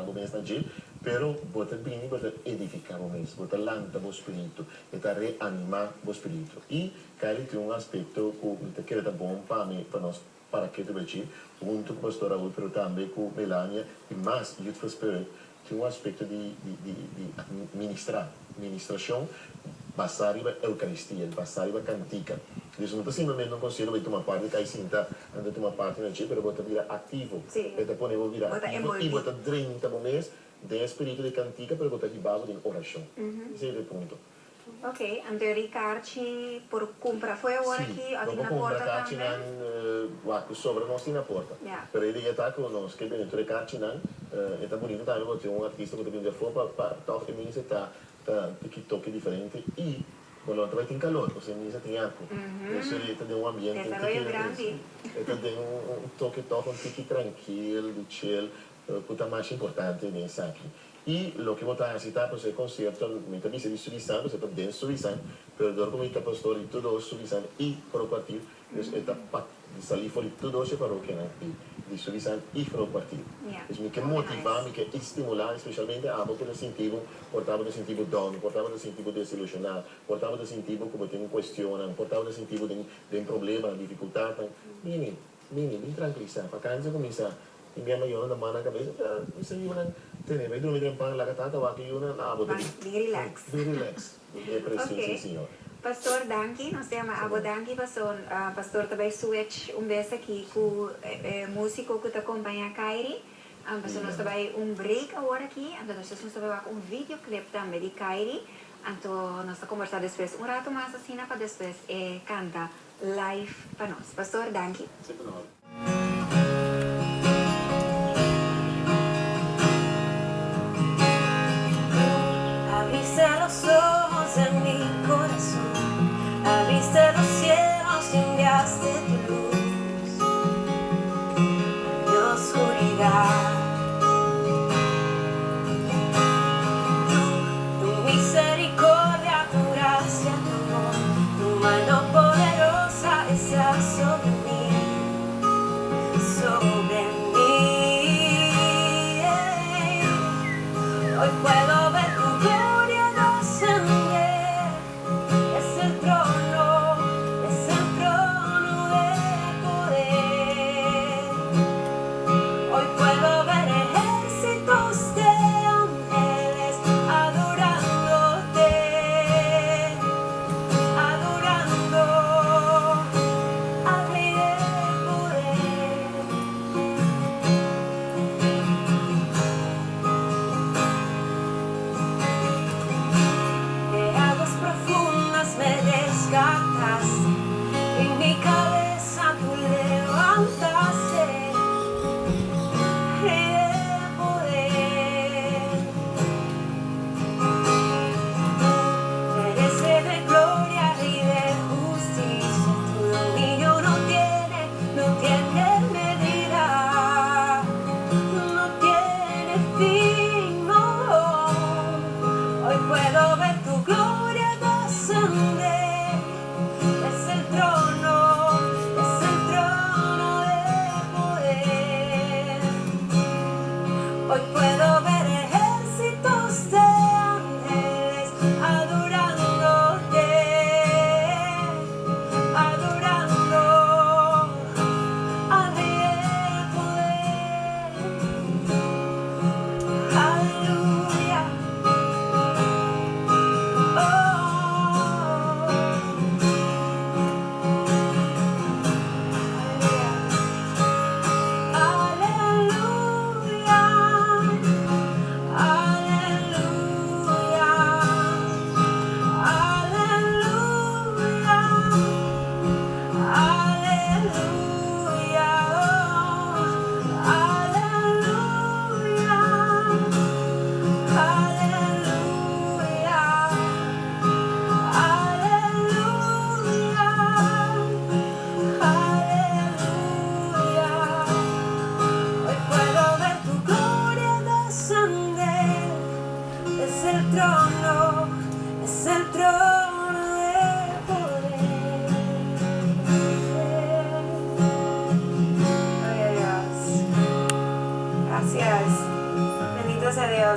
Bo mes na dje, pero bo ta bini, bo ta edifiká bo mes, bo ta lanta bo spiritu, e ta reanimá bo spiritu. I Kylie tin un aspekto ku mi ta kere ta bon pa mi, pa nos para ketu bechí, huntu ku Pastor Raul, pero tambe ku Melania i mas Youthful Spirit, tin un aspekto di di di di ministrá, ministrashon basá riba Eukaristia, basá riba kantika. Dus no ta simplemente un konsierto bo ta tuma parti, kai sinta anto tuma parti na dje, pero bo ta bira aktivo. E ta pone bo bira aktivo i bo ta drenta bo mes den e spiritu di kantika, pero bo ta hiba bo den orashon. Esei ta e punto. Ok, anto e karchi por kumpra fo'i awor aki o tin na porta tambe? Si, bo por kumpra karchinan, wak ku sobra nos tin na porta. Pero e dia ta ku nos ke bini tur e karchinan, e ta bunito tambe bo tin un artista ku ta bini di afó pa pa tòg e misa ta ta tiki toke diferente i bo lo ta bai tin kalor pasobra e misa tin airco. Eso e ta den un ambiente un tiki e ta den un toke tòg un tiki trankil di chill ku ta masha importante den esaki. I loke bo ta hasi ta pasobra e konsierto mi ta bisa di Subisan pasobra ta den Subisan pero dor ku mi ta pastor di tur dos Subisan i Groot Kwartier dus e ta pa sali for di tur dos e parokianan i di Subisan i Groot Kwartier. Dus mi ke motiva mi ke stimula especialmente abo ku ta sinti bo por ta bo ta sinti bo down por ta bo ta sinti bo desilusiona por ta bo ta sinti bo ku bo tin kuestionnan por ta bo ta sinti bo den den problemanan difikultatnan bini Bini, bin trankilisa. Vakantie a kuminsá. I mi a mayornan ta manda kabes, Mi sa yunan tene, bai drumi den pan, laga tata wak e yunan, na abo ta bin. Bin relax. Bin relax den e presensia di Señor. Pastor, danki. Nos ta yama abo danki, paso pastor ta bai switch un bes aki ku e musiko ku ta kompañá Kyrie. Paso nos ta bai un break awor aki, anto despues nos ta bai wak un videoclip tambe di Kyrie. Anto nos ta kombersá despues un rato mas asina pa despues e kanta Live pa nos. Pastor danki. Semper na orde. Abriste los ojos de mi corazón, abriste los cielos y enviaste tu luz a mi oscuridad. Tu, tu misericordia, tu gracia, tu amor, tu mano poderosa está sobre mi, sobre mi. Hoy puedo ver tu gloria descender, es el trono, es el trono de poder. Hoy puedo ver ejércitos de ángeles adorándote, adorando al Rey de poder. De aguas profundas me rescataste y mi cabeza tú levantaste, Rey de poder. Tú eres Rey de gloria, Rey de justicia, tu dominio no tiene, no tiene medida, no tiene fin, no. Hoy puedo ver tu gloria descender, es el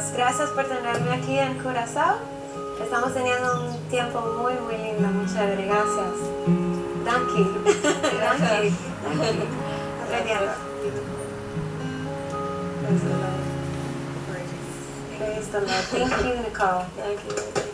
Pues gracias por tenerme aquí en Curazao. Estamos teniendo un tiempo muy, muy lindo, muy chévere. Gracias. Danki. Danki. Aprendiendo. Praise the Lord. Praise the Lord. Thank you, Nicole. Thank you.